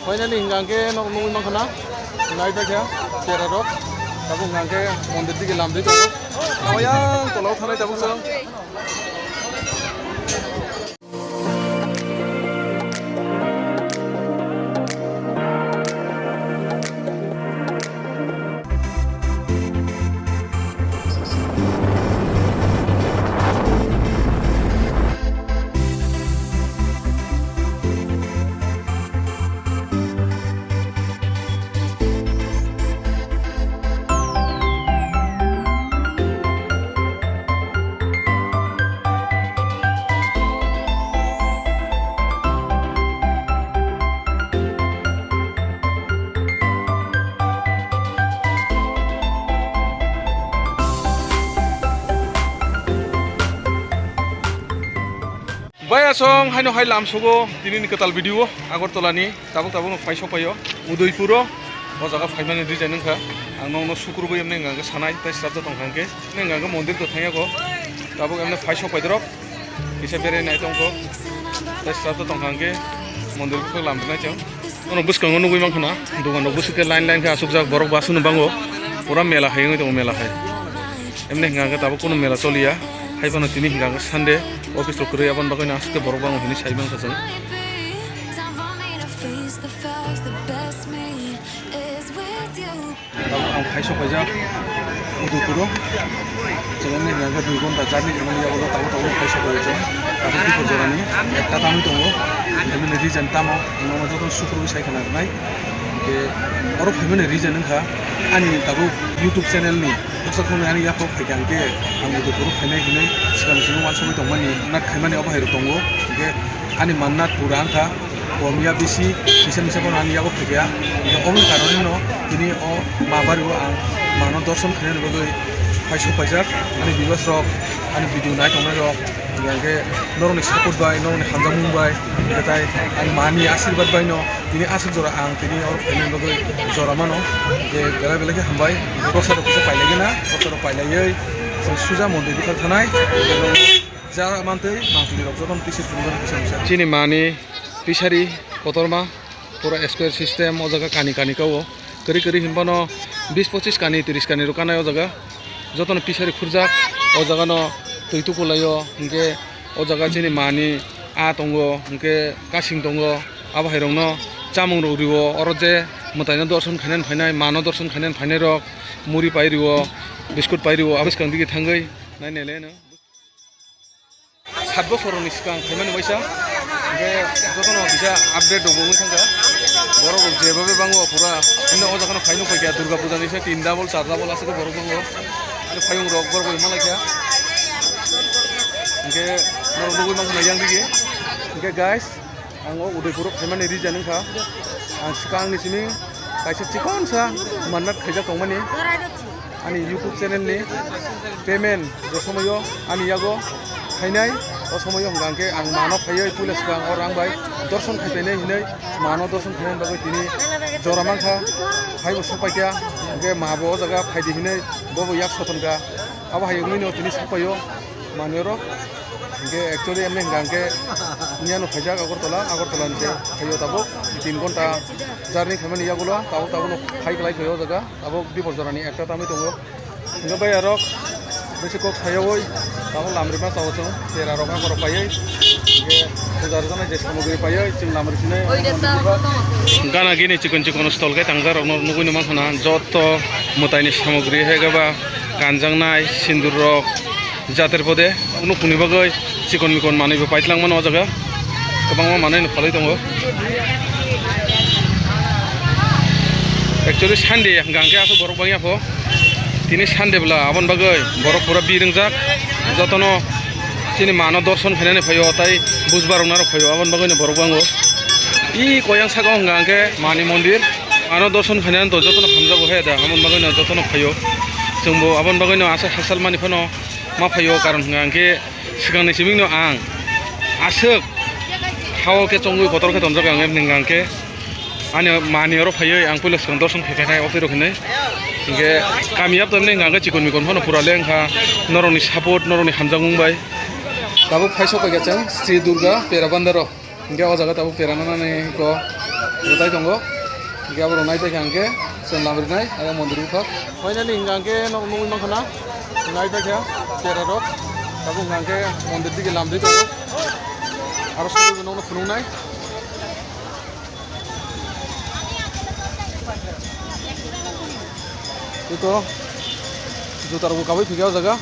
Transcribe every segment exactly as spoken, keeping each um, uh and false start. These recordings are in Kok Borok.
Finally hingka hingke nog nugui mankha na, nai paikha pera rok, tabuk hingka hingke mondir digi lamri tongo, ayang tola o thanai tabuk chwng. Bai asong haino hai lamsogo tini ni kwtal video Agartala ni tabuk tabuk no phai sok paio Udaipur o, o jaga phaimani reason wngkha ang nokno sukru bai emni hingka sanai tai srapjak tongkha hingke emni hingka mondir to thangya ko tabuk emni phai sok pai dorok kisa berai nai tongkho tai srapjak tongkha hingke mondir bwkhak lam rinai chwng. Ono bwskango nugui mankha na, dogan rok bwswk khe line line khe asukjak, borok bus no bango, pura mela hai wngwi tongo, mela hai. Emni hingka khe tabuk kunu mela choliya, hai phano tini hingka khe Sunday, office rok kwrwi, aboni bagwi no aswk khe borok bango hinwi sai mankha chwng. Tabuk ang phai sok paijak Udaipuro. Chwng wngkha dui ghonta journey khaimani yagulo tabuk tabuk phai sok paijak. Tabuk Dipor jorani ekta tamwi tongo. Himani reason tamo hwnwi joto sukru sai khna rwnai. Hingke oro phaimani reason wngkha ani tabuk YouTube channel ni bwswk phone ani yaphok phaikha hingke ang Udaipuro phainai hinwi swkang swkang uansugwi tongmani nat khaimani obo hai rok tongo. Hingke ani mannat pura wngkha. Komiya bisi, kisa misa bono ani yago phaikha. Hingke oboni karon no tini o ma bari o ang mano dorson khainani bagwi phai sok paijak. Ani viewers rok, ani video nai tongnai rok, hingke norokni support bai, norokni hamjakmung bai, hingke tai ani mani asirwad bai no tini aswk jora ang tini oro phainani bagwi jora mano. Hingke belai belai khe hambai, boksai rok kisa pailai gana, boksai rok pailaiwi chwng suja mondir bwkhak thanai. Ja mantwi mangpili rok jotono tisir phunukjak kisa misa. Chini mani pisari kotorma pura square system o jaga kani kani kao. Kwrwi kwrwi hinphano bis pochis kani, tris kani rok kanai o jaga. Jotono pisari khurjak o jaga no twi tukulai o, hingke o jaga chini mani a tongo, hingke kasing tongo, abo hai rok no chamung rok rio. Oro je mwtai no dorson khainani phainai, mano dorson khainani phainai rok muri pai rio, biscuit pai rio, abo swkang digi thangwi nai nai le no. Sat bosor ni swkang phaimani waisa, hingke jotono kisa update rok bo wngwi thangkha. Borok rok jeba bai bango pura, himno o jaga no phaino phaikha Durga Puja ni se tin double, char double aswk borok bango. Ani phayung rok borok bai malaikha. Hingke norok nugwi mankha yang digi. Hingke guys, ang o Udaipur o phaimani reason wngkha. Ang swkang ni simi kaisa chikon sa mannat khaijak tongmani. Ani YouTube channel ni payment je somoyo ani yago khainai, o somoyo hingka hingke ang mano phaiwi puila swkang o rang bai dorson khaipainai hinwi mano dorson khainani bagwi tini jora mankha, phaibo sokpaikha, hingke ma bo o jaga phaidi hinwi bobo yak sotonkha, abo hai wngwi no tini sokpaio manwi rok. Hingke actually emni hingka hingke miyano khaijak Agartala, Agartala ni se phaio tabuk tin ghonta journey khaimani yagulo tabuk tabukno phai kwlai phaio o jaga. Abo Dipor jorani ekta tamwi tongo. Hingke bai arok bisi kok sayawi tamo lamrima tao chwng pera rok akorok paiwi. Hingke puja rwjaknai je samogri paiwi chwng lamri sinai. Gana gini chikon chikon stall khe tangjak rokno nugui no mankha na joto mwtaini samogri hai khe ba kanjaknai sindur rok. Jater pode nukuni bagwi chikon mikon manwi bo paitlang mano o jaga, kwbangma manwi no phalwi tongo. Actually Sunday hwnkha hwnkhe aswk borok bangya pho, tini Sunday bwla aboni bagwi borok pura bir wngjak, jotono chini mano dorson khainani phaio tai bujbar rok narok phaio aboni bagwi no borok bango. I koyang saka hwnkha hwnkhe mani mondir, ano dorson khainani to jotono hamjago he da aboni bagwi no jotono phaio. Chwngbo aboni bagwi no aswk hakchal mani phano ma phaio, karon hwnkha hwnkhe swkangni simingno ang aswk hao khe chongwi kotor khe tonjak ang, hwnkha hwnkhe ani mani oro phaiwi ang puila swkang dorson khe khe khai o twi rok hinwi. Hwnkhe kamiyap to hwnkha hwnkhe chikon mikon phano pura le wngkha norokni support, norokni hamjakmung bai. Tabuk phai sok paikha chwng Sri Durga Pera Bandaro. Hingke o jaga tabuk pera nani ko Rwtai tongo. Hingke abo rok nai paikha hingke chwng lam rinai abo mondir bwkhak. Finally hingka hingke nok nugwi mankha na. Nai paikha chera rok. Tabuk hingka hingke mondir dige lam ri tongo. Aro sabo nokno phunuknai. Ito juta rok kabui phikha o jaga.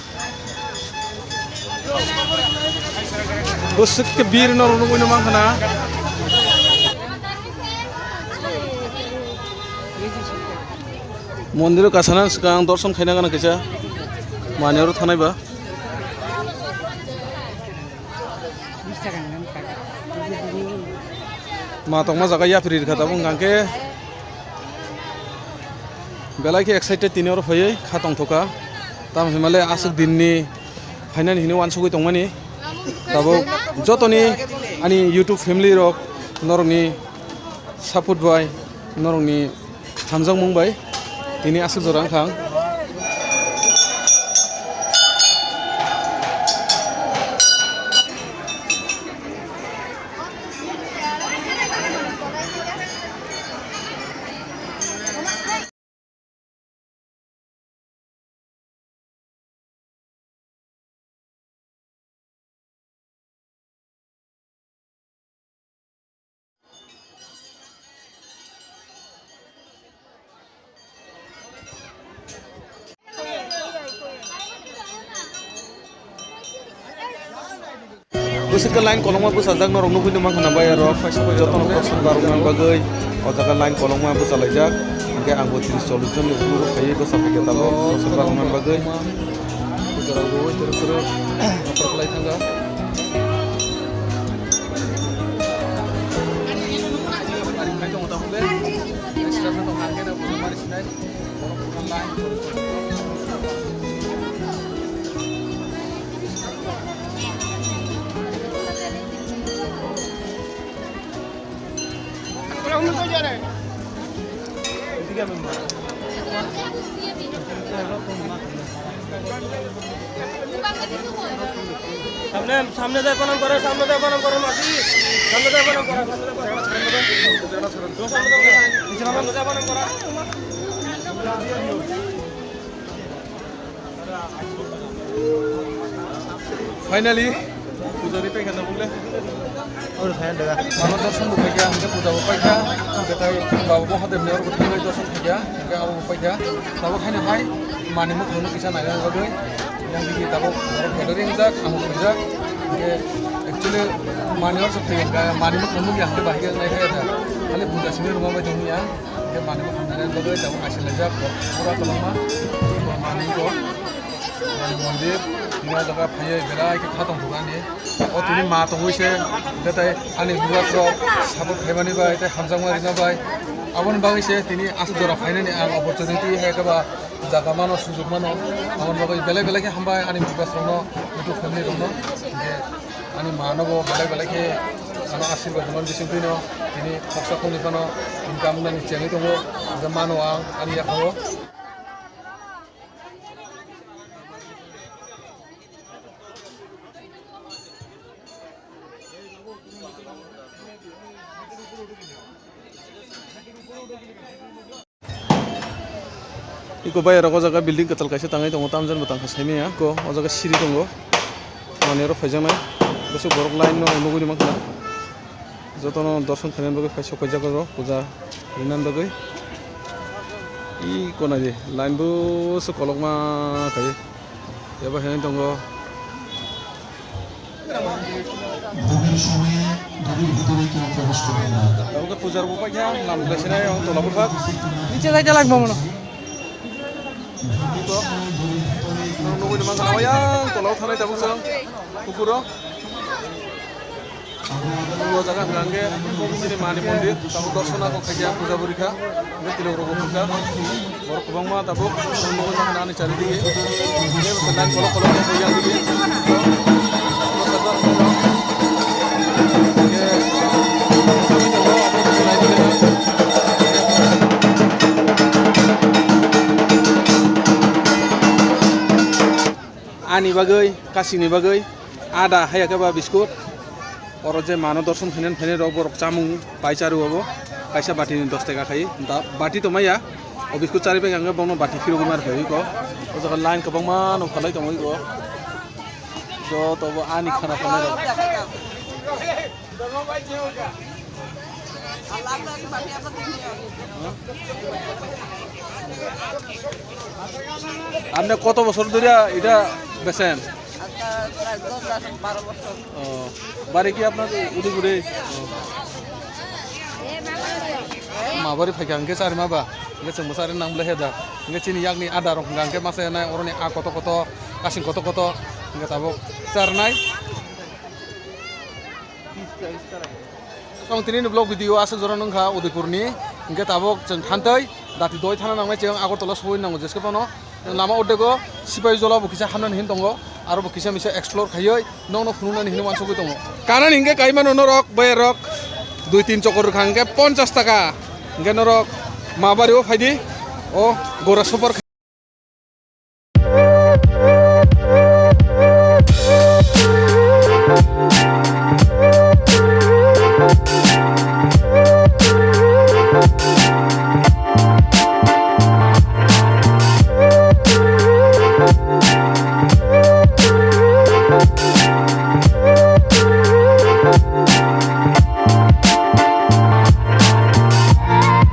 Bwswk khe bir no rwnwi no mankha na. Mondir o kasana swkang dorson khaina gana kisa mani oro thanai ba. Ma tongma jaga yapri rikha tabuk hingka khe belai khe excited tini oro phaiwi kha tongthokha. Tamo hinmale aswk dinni phainani hinwi uansugwi tongmani. Tabuk jotoni ani YouTube family rok norokni support bai norokni hamjakmung bai tini aswk jora wngkha ang. Bwswk khe line kolokma bwsajak norok nugwi nw mankha na bai aro kaisa bai jotono khoroksa barokna bagwi o jaga line kolokma bwchalaijak. Hwnkhe ang bo tris chollish jonni ukologo phaiwi bwsa phaikha tabuk khoroksa barokna bagwi. সামনে, সামনে যায় প্রণাম করে, সামনে যায় প্রণাম করে, মাসি। সামনে যায় প্রণাম করে, সামনে যায় প্রণাম করে। সামনে যায় প্রণাম করে। Finally, puja ri paikha na bugle. Oro phai da. Mano dorson bo paikha, hingke puja bo paikha, hingke tai Baba Mahadev ni oro bo thangwi dorson paikha, hingke abo bo paikha. Tabuk haino hai mani mukhang no kisa naina bagwi, yang bigi tabuk oro photo ringjak, amo khaijak. Hingke actually mani oro se phai, mani mukhang no ya hingke bahai nai khe da. Hali puja simi ruma bai tongya. Hingke mani bo hamnani bagwi tabuk naisilaijak, pura kwbangma mani bo, mani mondir, tini o jaga phaiwi belai khe kha tongthokani. O tini ma tongwi se, hingke tai ani viewers rok support khaimani bai tei hamjakma rina bai. Aboni bagwi se tini aswk jora phainani ang opportunity hai khe ba jaga mano, sujok mano. Aboni bagwi belai belai khe hambai ani viewers rokno, YouTube family rokno. Hingke ani ma no bo belai belai khe ano asirwad rwmani bisingtwi no tini khoroksa khoroknwi phano income nani chengwi tongo, hingke mano ang ani yakhao. Iko bai rok o jaga building kwtal kaisa tangwi tongo, tamjani bo tangkha saimanya. Iko o jaga siri tongo, manwi oro phaijaknai, bwswk borok line no nugwi mankha, jotono dorson khainani bagwi phai sok paijak oro puja rinani bagwi. Iko naidi line bwswk kolokma khai eba hinwi tongo. ভোগের সময়ে ঘরের ভিতরে কেউ প্রবেশ করবেন না। Tabuk pujar bo paikha, lam bwlai sinai ang tola bwkhak. Niche jaite lagbo mono. Nugwi ni mankha, oyang tola o thanai tabuk chwng, kupuro. O jaga hwnkha hwnkhe bini mani mondir, tabuk dorshona kok khaikha, puja bo rikha, hwnkhe tilok rok bo phunukha. Borok kwbangma tabuk nugwi mankha ani chari dige. Hwnkhe line kolok kolok khe yang dige. Ani bagwi, kasini bagwi, ada haya khe ba biskut. Oro je mano dorson khainani phainai rok borok chamung pai charu obo. Kaisa bati ni dos taka khai, da bati to maya. O biscuit chari pai ang bono bati phirogwi mar phai ko. O jaga line kwbangma no phalai tongwi ko. Joto bo ani khana phalai rok. আপনি কত বছর ধরে এটা বেচেন? আজকে প্রায় দশ বছর, বারো বছর। ও, বাড়ি কি আপনার উদয়পুরে? ও। Ma bari phaikha hwnkhe charima ba, hwnkhe chwngbo charwi nang bwlai he da, hwnkhe chini yakni ada rok hwnkha hwnkhe masa nai oroni a koto koto, kasing koto koto, hwnkhe tabuk charnai. Chwng tini ni vlog video aswk jora nung kha Udaipur ni, hwnkhe tabuk chwng thantwi dati doi thana nangnai chwng Agartala soi nango jeske phano. Lama urdego Sipai Jola bo kisa hamnani hin tongo, aro bo kisa misa explore khaiwi nokno phunuknani hinwi uansugwi tongo. Kanani hwnkhe kaimano norok, boyarok, dui tin chokor rwkha hwnkhe ponchas taka, hwnkhe norok ma bari o phaidi, o gora super